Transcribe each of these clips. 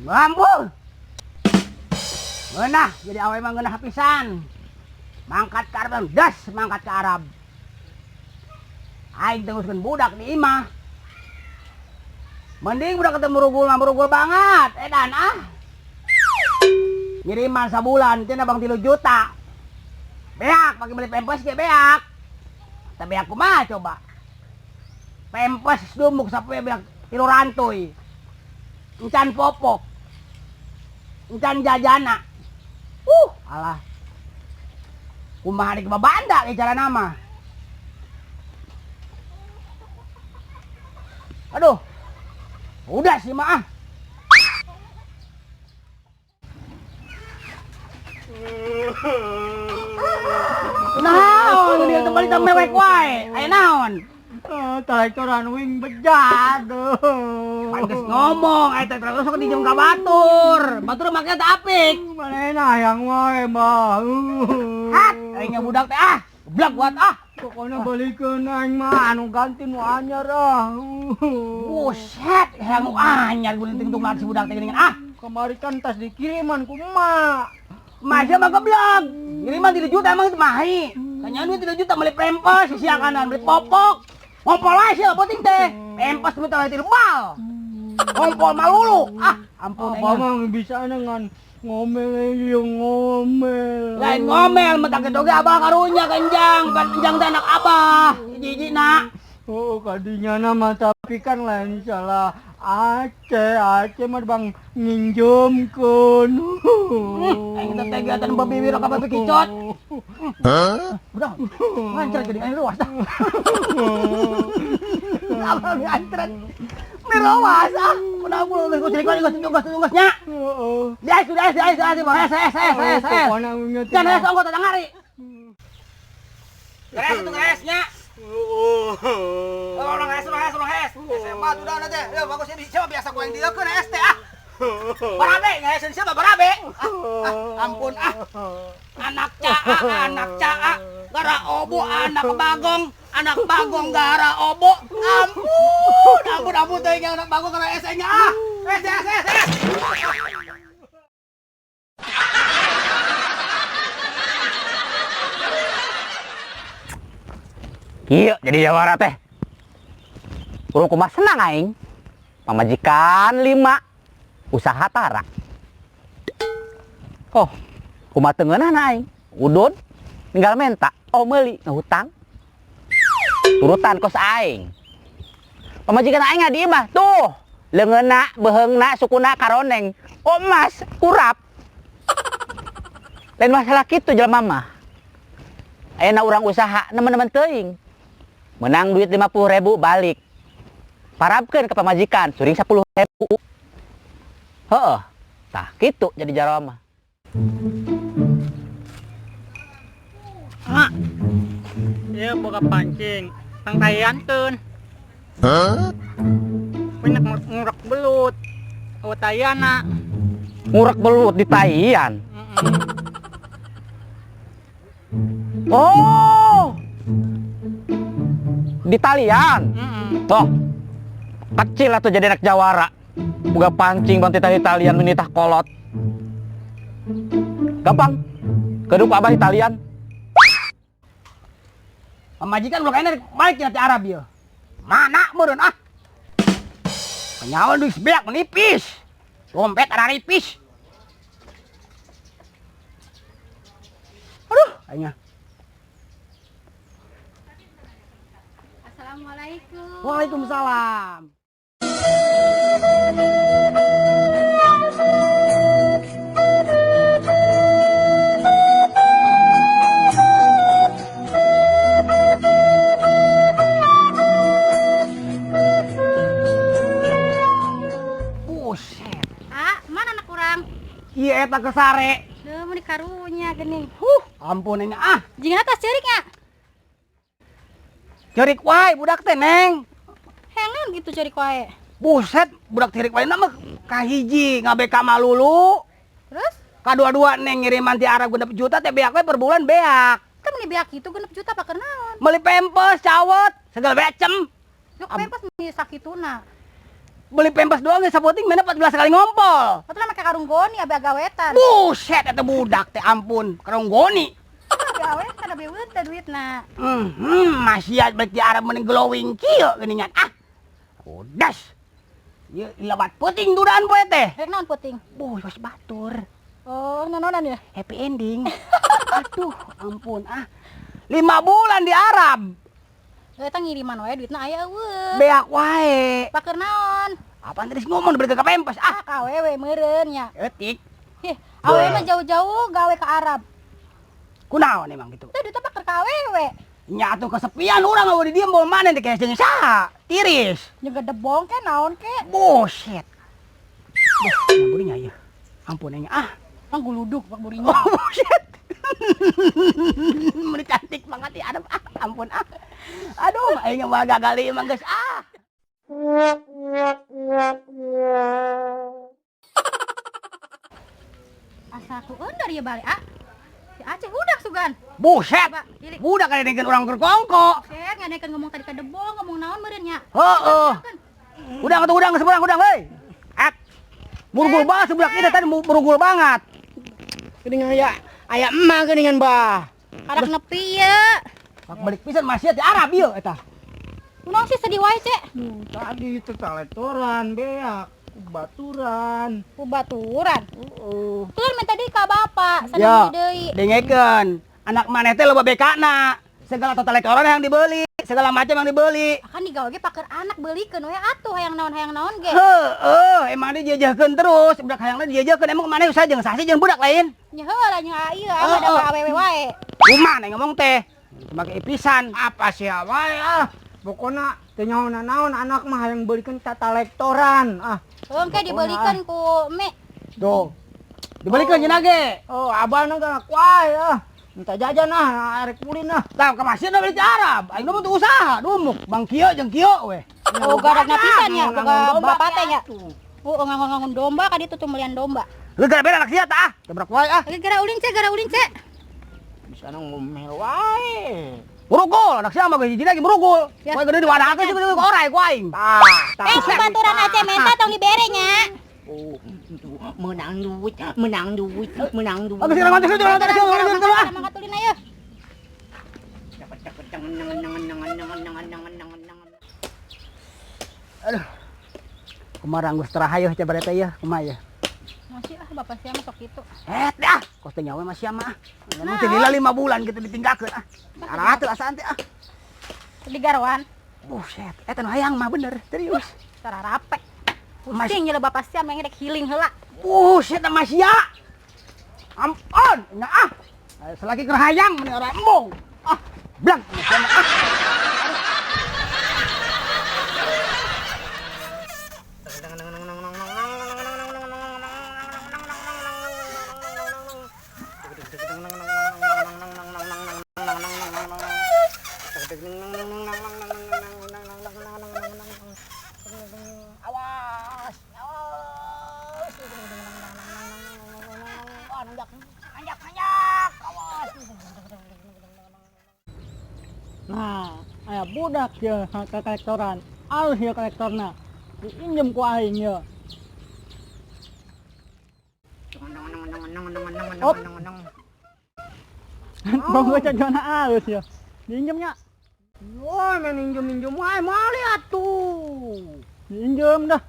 Ampun. Ngeunah jadi awe mah ngeunah pisan. Mangkat ka Arab das mangkat ka Arab. Aing teh nguruskeun budak di imah. Mending budak ketemu rugul mah rugul banget. Edan ah. Ngiriman sabulan teh bang 3 juta. Beak pake beli pempes ge beak. Teh beak kumaha coba. Pempes dumuk sapoe beak 3 rantuy. Encan popok. Encan jajana. Alah. Kumaha dik babanda ge cara nama. Aduh. Udah sih mah ah. Naon dia teh balik mewek wae. Aya naon? Traktoran wing bejat. Pantes ngomong, aya teh terus sok dijung ka batur. Batur make teh apik. Manehna hayang wae mah. Hat, aing budak teh ah. Goblok buat ah. Pokoknya balikeun aing mah anu ganti nu anyar ah. Buset, hayang nu anyar geuning tung si budak teh geuningan ah. Kamari kan tas dikiriman ku emak. Mah mah goblok. Kiriman 3 juta emang itu mahi. Kanya duit 3 juta beli pempes sisi kanan beli popok. Ngompol wae sih penting teh. Pempes minta wae bal. Ngompol malulu. Ah, ampun. Abah mah bisa dengan ngomel yung ngomel. Lain ngomel mentak kitu ge abah karunya kenjang, pan enjang teh anak abah. Hiji-hiji na. Oh, kadinya nama tapi kan lain salah Aceh, Aceh mah bang nginjomkeun. Aing teh teh geus babibir ka babi kicot. Hah? Udah, ngancret jadi aing ruas dah. Abah ngancret. Mirowas ah. Kunaon geus geus geus geus geus nya. Heeh. Dia sudah sudah sudah sudah saya saya saya. Jangan saya ongko tatang hari. Geres itu geresnya. Orang hes, orang hes, orang hes. SMA sudah nanti. Ya bagus ini siapa biasa gua yang dilakukan es teh ah. Barabe, ngehesin siapa barabe? Ah, ampun ah. Anak caa, gara obo, anak bagong gara obo. Ampun, ampun, ampun teh anak bagong gara es-nya ah. Es, es, es, es. Iya, jadi jawara teh. Urang kumaha senang aing. Pamajikan 5, usaha tara. Oh, kumaha teu ngeunah aing. Udun tinggal menta, oh meuli ngahutang. Turutan kos aing. Pamajikan aing di imah tuh, leungeunna, beuheungna, sukuna karoneng. Oh emas, kurap. Lain masalah kitu jelema mah. Ayeuna urang usaha nemen-nemen teuing. Menang duit 50.000 balik. Parabkeun ke pamajikan, suring 10.000. Heeh. Tah kitu jadi jarawa mah. Ah. Ieu boga pancing, tangtayankeun. Hah? Penak ngurek belut. Eueuh tayana. Ngurek belut di taian. Oh. Di talian. Toh. Kecil atuh jadi anak jawara. Boga pancing bang titah talian menitah kolot. Gampang. Keduk abah di talian. Pamajikan ulah kayaknya balik ti Arab ieu. Mana meureun ah? Kanyawan duit sebeak menipis. Dompet araripis. Aduh, aing. Assalamualaikum. Waalaikumsalam. Buset. Ah, mana anak kurang? Iya, eta kesare. Duh, mun karunya geuning. Huh, ampun ini ah. Jeung atas ceuriknya. Ceurik wae budak teh, Neng. Hengan gitu ceurik wae. Buset, budak ceurik wae na mah kahiji ngabeka malulu. Terus? Kadua-dua Neng ngiriman ti Arab 6 juta teh beak we per bulan beak. Kan meni beak kitu 6 juta apa keur naon? Meuli pempes cawet, segala becem. Yuk pempes meni sakituna. Beli pempes doang geus sapoting mana 14 kali ngompol. Atuh lah make karung goni abe agawetan. Buset eta budak teh ampun, karung goni. Abe awetan abe teh duitna. Masih balik di Arab mending glowing kieu geuningan. Ah. Udas. Ieu ilabat peuting dudaan poe teh. Rek naon peuting? Boh, was batur. Oh, nanonan ya? Happy ending. Aduh, ampun ah. 5 bulan di Arab. Eta ngiriman wae duitna aya eueuh. Beak wae. Paker naon? Apaan tadi ngomong beli ke pempes ah. Ah, kawewe meureun nya. Etik. Hih, awewe mah jauh-jauh gawe ke Arab. Kunaon emang gitu? Teh duitna paker ka awewe. Nya atuh kesepian urang eueuh di dieu mau mana teh jeung saha? Tiris. Jeung gedebong ke naon ke? Buset. Duh, burinya ieu. Ampun aing ah. Mang guluduk pak burinya. Oh, buset. Mun cantik banget di Arab ah. Ampun ah. Aduh, aing mah gagal emang geus ah. Asa ku eundeur ieu balik ah. Si Aceh udah sugan. Buset. Coba, ilik. Budak kada dengeun urang keur kongko. Buset, ngadekeun ngomong tadi ka debong, ngomong naon meureun nya. Heeh. Udang atuh udang seberang udang euy. At. Murugul banget sebelah kita tadi murugul banget. Geuningan aya aya emak geuningan bah. Karak nepi ye. Pak balik pisan masih di Arab ieu eta. Kunaon sih sedih wae, Cek? Tadi itu taletoran beak baturan. Kubaturan. Heeh. Tuh minta deui ka bapak, Ya, sana deui. dengekeun. Anak maneh teh loba bekana. Segala totaletoran yang dibeli, segala macam yang dibeli. Akan digawe ge paker anak beulikeun we atuh hayang naon ge. Heeh, emang dijejehkeun terus, budak hayangna dijejehkeun emang maneh usaha jeung sasi jeung budak lain. Nya heula nya ieu ah da ka awewe wae. Kumaha nih ngomong teh? Make pisan. Apa sih wae ah. Pokona teu nyaho naon anak mah hayang beulikeun tatalektoran ah. Heuh ke dibelikeun ku me. Tuh. Dibelikeun cenah ge. Oh, abah na galak wae ah. Minta jajan ah, arek ulin ah. Tah ka masih beli di Arab. Aing mah teu usaha, dumuk. Bang kieu jeung kieu we. Oh, garakna pisan nya, boga bapak teh nya. Tuh. Oh, ngangon-ngangon domba ka ditu tuh melian domba. Lu gara beda anak sia tah ah. Tabrak wae ah. Lagi gara ulin, Cek, gara ulin, Cek. Bisa ngomel wae. Murugul, anak sia mah geus hiji lagi murugul. Ya. Wae gede diwadahkeun sih gede orai ku aing. Tah, tah. Eh, baturan Aceh menta tong dibere nya. Oh, menang duit, menang duit, menang duit. Bagus sekarang ngontek situ, ngontek situ, ngontek situ ah. Mangga tulin ayo. Aduh. Kumaha geus terahayoh coba teh ya, kumaha ya. Masih ah bapak sia masuk kitu. Eh, dah, kos teh nyawa masih mah. Lamun teh lila 5 bulan gitu ditinggalkeun ah. Arah teu asaan teh ah. Di garwan. Buset, eta nu hayang mah bener, serius. Tara rape. Pusing nyela bapak sia mah rek healing heula. Buset masih ya. Ampun, nya ah. Selagi keur hayang meni ora embung. Ah, blang masih mah ah. Awas, awas. Nanjak, nanjak, nanjak. Awas. Nah, aya budak ya ka kolektoran. Alus ya kolektorna. Diinjem ku aing ya. Op. Bangga cacana alus ya. Diinjemnya. Wah, main injem-injem wae moal atuh. Diinjem dah.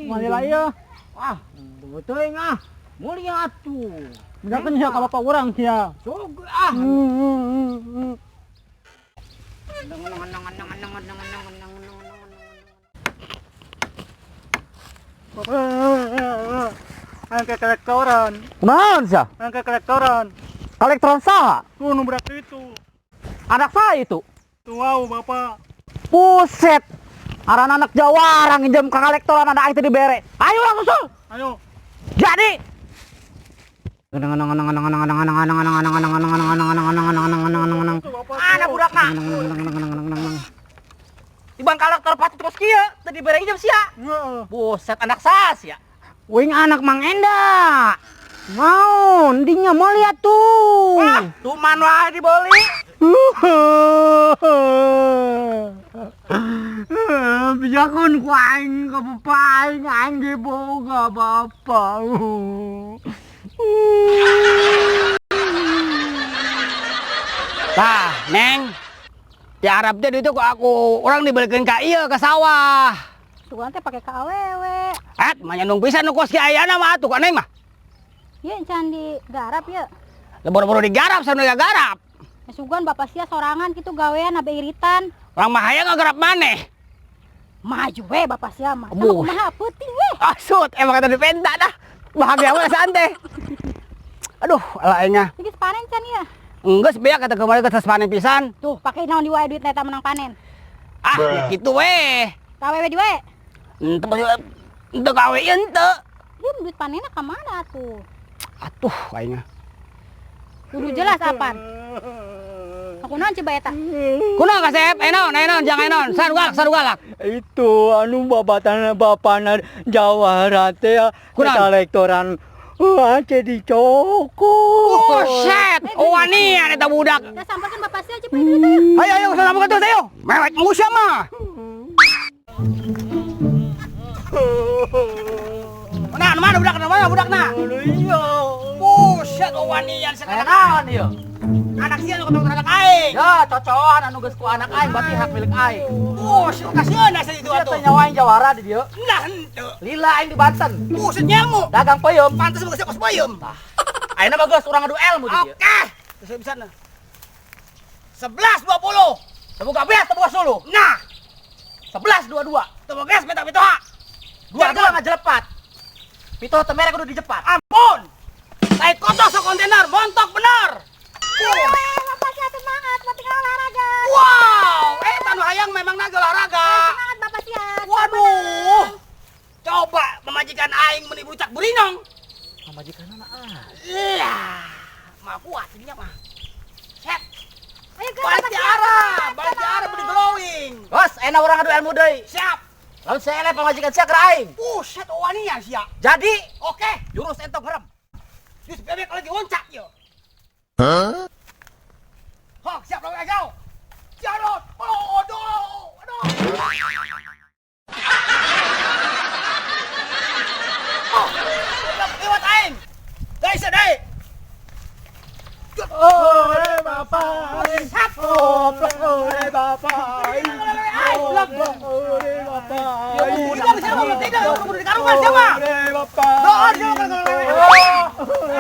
Moal lah ya. Ah, teuing ah. Moal atuh. Bedakeun sia ka bapak urang sia. Sok ah. Angka kolektoran, Kunaon sia? angka kolektoran. Kolektoran saha? Tuh nu berat itu. Anak saya itu. Tuh wow, bapak. Buset. Aran anak Jawa nginjem ka kolektoran anak aing teh dibere. Ayo langsung susul. Ayo. Jadi. Anak budak na. Tibang kolektor patut terus kieu, teu dibere injem sia. Heeh. Buset anak sas ya. Wing anak Mang Enda. Mau, dinya mau lihat tuh. Wah, tuman wae dibeli. Bejakeun ku aing ka bapa aing, aing ge boga bapa. Tah, Neng. Di Arab teh itu ku aku orang dibelikeun ka ieu ka sawah. Tuh teh pake ka awewe. Et, mah nyandung pisan nu kos ki ayana mah atuh ka Neng mah. Ieu can digarap ieu. Lah boro-boro digarap sampe garap. Sugan bapak sia sorangan kitu gawean abe iritan. Urang mah hayang ngagarap maneh. Maju we bapak sia mah. Sama Buh. kumaha peuting we. Asut, emang kata dipenta dah. Bahagia mah santai. Aduh, ala aing ah. Geus panen can ieu. Enggeus beak kata kemarin ke panen pisan. Tuh, pake naon di wae duit eta menang panen. Ah, ya kitu we. Ka awewe di wae. Ente ente kawe ente. Ieu duit panenna ka mana atuh? Atuh aing ah. Kudu jelas apaan. Aku naon coba eta? Kunaon kasep? Eh naon, eh naon, jangan eh naon. Sarugalak, sarugalak. Itu anu babatan bapana jawara teh Kunaon? eta lektoran Aceh dicokot. Oh shit, oh wanian eta budak. Dah sampeurkeun bapak sia coba itu itu. Ayo ayo sama tuh ayo. Mewek musya mah. Mana mana budak mana budak na? Iya. Buset, oh wanian sekarang. Naon ieu? Anak sia nu ketemu anak aing. Ya, cocoan anu geus ku anak aing berarti hak milik aing. Buset, kasihan asa itu Sia atuh. teh nyawa aing jawara di dieu. Nah, henteu. Lila aing di Banten. Buset nyelmu. Dagang peuyeum. Pantes bagus kos peuyeum. Ayeuna mah geus urang ngadu ilmu di dieu. Oke. Terus bisa na. 11.20. Teu boga beas, teu boga suluh. Nah, 11.22. teu boga gas minta pitoha. Dua-dua ngajelepat. Pitoh teu mere kudu dijepat. Ampun. Tai kotor sok kontainer, montok bener. Bapak sia semangat, mau tinggal olahraga. Wow, eh tanu hayang memang naga olahraga. Semangat bapak sia. Waduh. Coba memajikan aing meni bucak burinong. Pamajikanna ah. Lah, mah kuat ininya mah. Set. Ayo geus Balik bapak di sia. arah, balik di arah beli glowing. Bos, enak urang ngadu ilmu deui. Siap. Lamun saya eleh pamajikan sia keur aing. Buset, wanian sia. Jadi, Oke, jurus entok ngerem. Jus bebek lagi woncak yo. Hah? Hok, siap lawan aja. Jarot, oh, aduh, aduh. Oh, lewat aing. Dai, dai. Ore bapak. Siap. Oh, ore bapak. Ore bapak. Tidak, siapa? Tidak, kudu di karungan siapa? Ore bapak. Doon, siapa?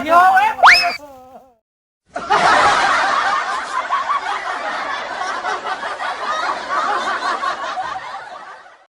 Yo.